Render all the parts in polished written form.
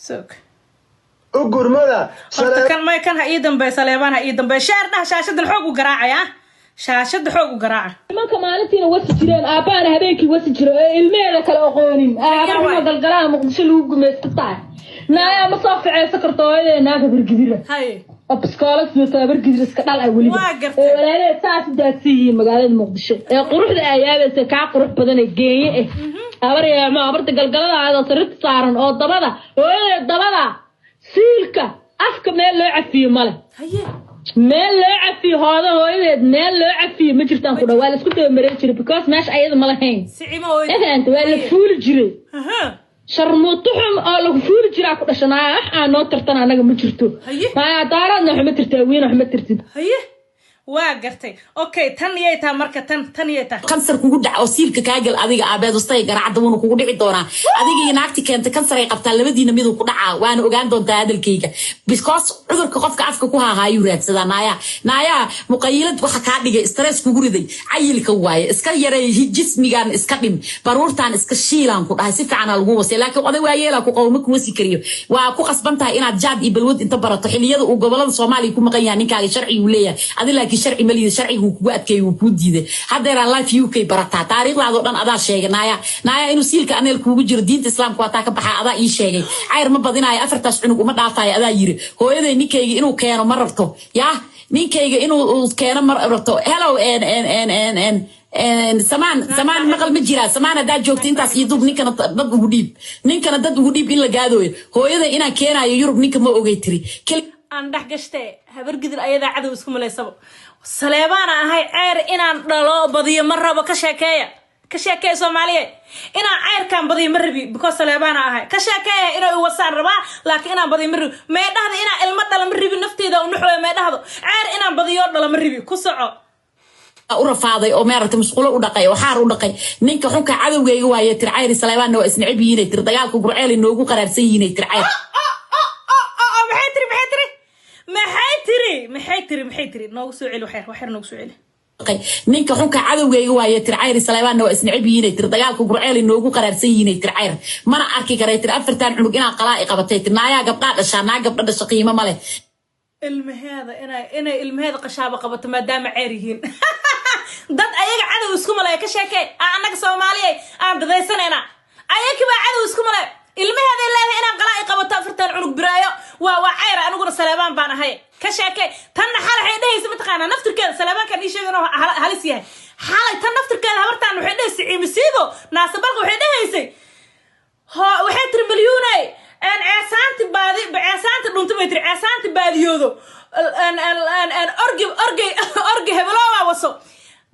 Sog. U gurmada. Horta kan may, kan ha ii dambeey, Saleebaan ha ii dambeey. Share dhaha, shaashadan xoog u garaacaya, shaashada xoog u garaaca. Nimanka maalintiina wasi jireen, aabbaana habeenkii wasi jiro ee ilmeheeda kale aqoonin. Aabbaha galgalaha Muqdisho lagu gumaysto tahay. Naayaa, ma soo ficeysan karto hooyadee, naaga Bargidira oo biskoola sidato, Habargidir iska dhal ah weliba. Waa gartay. Oo walaalaheed saas u daadsan yihiin magaalada Muqdisho ee quruxda ayaabaysa, kaa qurux badan ee geenye eh. Habar yeemo, habarta galgalada oo sarirta saaran oo dabada hooyadeed, dabada, siilka, afka meel loo cafiyo male. Meel loo cafiyo hooda hooyadeed, meel loo cafiyo ma jirtaan ku dha. Waa la isku dabamarin jiray because meesha ayada ma lahayn. Sicimo hooyada. Fahanta? Waa la fuuli jiray. Sharmuuto xum oo lagu fuuli jiraa ku dhashanaya. Wax aan noo tartan annaga ma jirto. Maya, daaraadna waxma tirtaa, wiina waxma tirtid. Haye, waa gartay. Okay, tan yay taha marka? Tan yay taha? Kansar kugu dhaca oo siilka kaa gal adiga aabeed ustay garacadda wuuna kugu dhici doonaa. Adiga iyo naagti keenta kansar ay qabtaa, labadiina miduu ku dhacaa, waana ogaan doontaa hadalkayga, because cudurka qofka afka ku hahaayuu raadsadaa. Naayaa, naayaa, muqayilad waxa kaa dhigay, stress kugu riday cayilka waaye. Iska yareey jismigan, iska dhim baruurtan, iska shiilaan ku dhahay. Si fiican lagu wasay, laakiin oday waayeelaa ku qabo, ma ku wasi kariyo. Waa ku qasban tahay inaad jaad iyo balwad inta barato xilliyada uu gobolada Soomaaliya ku maqan yahay ninkaaga. Sharci uu leeyahay adi, laakiin sharci malida, sharcigu kugu adkeeyey, wuu kuu diiday. Haddeeraa life UK barataa, taariikhdaadoo dhan adaa sheegay. Naaya, naaya, inuu siilka aneel kuugu jiro, diinta Islaamka waa taa ka baxaa, adaa ii sheegay. Cayr ma badinaayo, afartaas cunug uma dhaafayo, adaa yiri. Hooyaday ninkayga inuu keeno ma rabto, yaa ninkayga inuu keeno ma rabto. Hello, en en en en en en samaan, samaan, maqal ma jiraa? Samaan, haddaa joogto intaas iyo duub. Ninkana dad ugu dhiib, ninkana dad ugu dhiib in la gaadooyo. Hooyada inaan keenaayo Yurub ninka ma ogey tiri. Aan dhex gashtee, Habargidir ayadaa cadow isku malaysaba. Saleebaana ahay, ceer inaan dhalo badiyo ma rabo. Ka sheekeeya, ka sheekeeya Soomaaliya. Inaan ceyrkaan badiyo ma rabi because Saleebaana ahay. Ka sheekeeya, inay wasaan rabaa, laakiin inaan badiyo ma rabi. Mee dhahda inaan ilmo dhala ma rabi, nafteeda u naxooya. Mee dhahdo ceer inaan badiyo dhala ma rabi. Ku soco. U rafaaday oo maaragtay musqulo u dhaqay oo xaar u dhaqay. Ninka xunka cadowgayga waaye tir. Cayri Saleebaanna waa isneceb yihiinay tir, dagaalka Gurceel noogu qaraarsan yihiinay tir cayr. Maxay tiri? Maxay tiri? Maxay tiri? Maxay tiri? Maxay tiri? Noogu soo celi waxyar, waxyar noogu soo celi. Ninka xunka cadowgayga waaye tir. Cayri Saleebaanna waa isneceb yihiinay tir, dagaalka Gurceel noogu qaraarsan yihiinay tir. Cayr mana arki karay tir, afartan cunug inaa qalaa i qabatay tir. Naayaa, gabdhaa dhashaa, naa gabdha dhasha qiimo ma leh. Ilmaheeda inay ilmaheeda qashaabo qabato maadaama ceer yihiin, dad ayaga cadow isku malaya. Ka sheekey. Annaga Soomaaliya aan dadaysanayna, ayakibaa cadow isku malaya. Ilmaheeday leedahay inaan qalaa i qabato, afartan cunug biraayo waa cayr, aniguna Saleebaan baan ahay. Ka sheekey. Tanna xalay waxay dhehaysa, mataqaanaa, naftirkeeda Saleebaankan ii sheegay inuu halis yahay. Xalay tan naftirkeeda habartaan waxay dhehaysay, ciimisiido naasabalka waxay dhehaysay, waxay tiri milyuunay ceesaanti baadi, ceesaanti dhunta bay tiri, ceesaanti baadiyoodo, orgi orgey orgi hebeloobaa waso.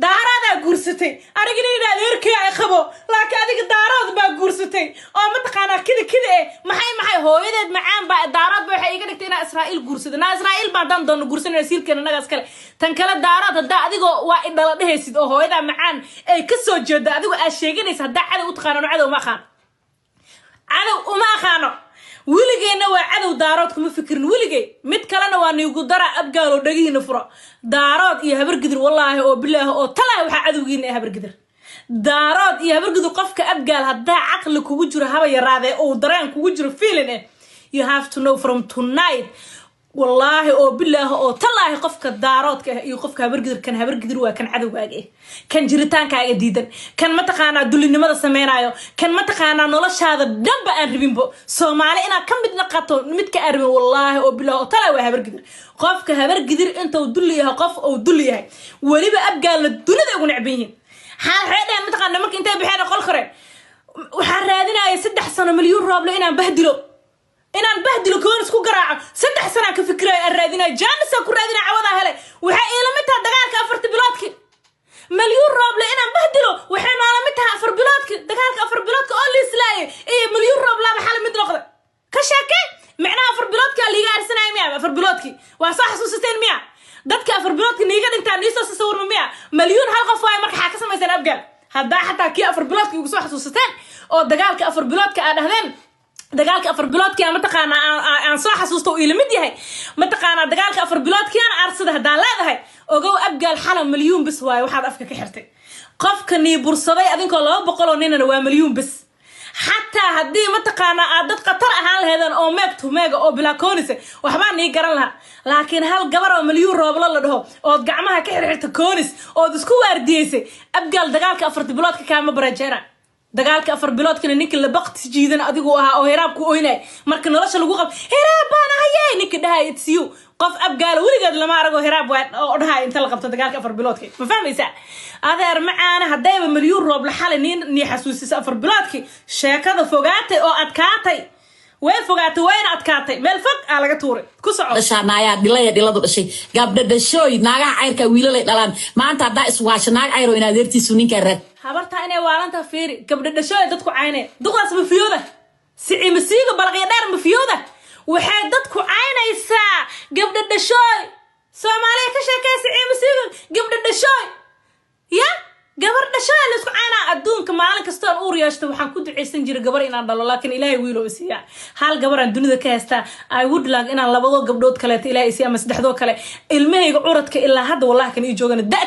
Daaraadaa guursatay, anigina in adeerkay ay qabo, laakiin adiga Daarood baa guursatay oo mataqaanaa kida kida eh. Maxay hooyadeed macaan baa Daarood ba waxay iga dhigtay inaa Israa'iil guursado. Naa, Israa'iil baa haddaan doonno guursanayna, siilkeena annagaas kale. Tan kale, Daarood haddaa adigoo waa idhala dhehaysid oo hooyadaa macaan ay ka soo jeedo adigoo aad sheeganaysa, haddaa cadow u taqaanano, cadow ma aqaano, cadow uma aqaano. Weligeenna waa cadow, Daarood kuma fikirin weligey. Mid kalena waa niigu dara, Abgaalo, dhagihiina furo. Daarood iyo Habargidir, wallaahi oo bilaahi oo talaahi, waxaa cadowgiina ee Habargidir. Daarood iyo Habargidir, qofka Abgaal haddaa caqli kugu jiro haba yaraadee oo dareen kugu jiro, feeling eh, you have to know from tonight, wallaahi oo bilaahi oo talaahi, qofka Daaroodka ah iyo qofka Habargidir, kan Habargidir waa kan cadowgaaga ah, kan jiritaankaaga diidan, kan mataqaanaa dulinimada sameynaayo, kan mataqaanaa noloshaada dhanba aan rabinbo Soomaali inaad ka mid naqato midka aan rabin, wallaahi oo bilaahi oo talaahi, waa Habargidir. Qofka Habargidir intuu dulli yahay, qof uu dulli yahay, weliba Abgaalna dunida ugu necban yihiin. Xaal waxay dheheen, mataqaana, marka intay baxeen qol kore, waxaan raadinaya 3 sano milyuun rooble inaan bahdilo, inaan bahdilo, koon isku garaaco. 3 sanaan ka fikiraayo, aan raadinayo, jaanisaan ku raadinaya, cawadaa helay. Waxay iila mid tahay dagaalka afarta biloodki milyuun rooble inaan bahdilo. Waxay noola mid tahay afar biloodki, dagaalka afar biloodka oo liislaayay iyo milyuun rooblaaba xalay mid noqda. Ka sheekey. Micnaha afar biloodkaa liiga arsanaya miya? Afar biloodki waa soo xasuusateen miya? Dadka afar biloodka niiga dhintaa niisoo sasawirma miya? Milyuun hal qof waayo. Marka xaa ka samayseen Abgaal haddaa xataa kii afar biloodka igu soo xasuusateen oo dagaalka afar biloodka aa dhahdeen, dagaalka afar biloodkii aan mataqaanaa aan soo xasuusto uu ila mid yahay, mataqaanaa, dagaalka afar biloodkii aan aarsada haddaa leedahay, ogow Abgaal xala milyuun bis waayo. Waxaad afka ka xirtay qofka nii bursaday adinkoo 200 oo ninana waa milyuun bis. Xataa haddii mataqaanaa aad dad khatar ahaan Laheedeen oo meeg to meega oo bilaa koonise waxbaa nii garan lahaa, laakiin hal gabar oo Malyuun Rooblo la dhaho ood gacmaha ka xirxirta koonis ood isku waardiyeysay, Abgaal dagaalka afarta biloodka kaama barajeena. Dagaalka 4 biloodkana ninka la bakti jiidan adigu ahaa oo Hiraab ku oynay. Marka nolosha lagu qab, "Hiraab baan ahaye," ninka dhahay, it's you. Qof Abgaala weligeed lama arago Hiraab waa oo dhahay inta la qabto dagaalka 4 biloodki. Ma fahmaysaa, adeer macaana? Haddayba Malyuun Rooble xalay niin nii xasuusisa 4 biloodki, sheekada fogaatay oo adkaatay, way fogaatay, wayna adkaatay, meel fog aa laga tuuray. Ku soco. Dhashaa naayaa dhilaya, dhiladu dhashay, gabdha dhashooy. Naagaha cayrka wiilalay dhalaan. Maanta haddaa iswaasha naag cayro in adeertiisu ninkaa raad. Habartaa inay waalantaa fiiri. Gabdha dhashooy dadku caynay, duqdaas mafiyooda, siciimasiiga balaqya dheer mafiyooda, waxay dadku caynaysaa gabdha dhashooy. Soomaaliya ka sheekay, siciimasiiga gabdha dhashooy ya gabar dhashooy laysku caynaa. Adduunka maalin kastoon uur yeeshto waxaan ku ducaysan jiray gabar inaan dhalo, laakiin Ilaahay wiilo isiiya. Hal gabaraan dunida ka haystaa. I would like inaan labadoo gabdhood kaleeto Ilaahay isiiya ama saddexdoo kale, ilmahayga curadka ilaa hadda wallahi kan ii joogana da.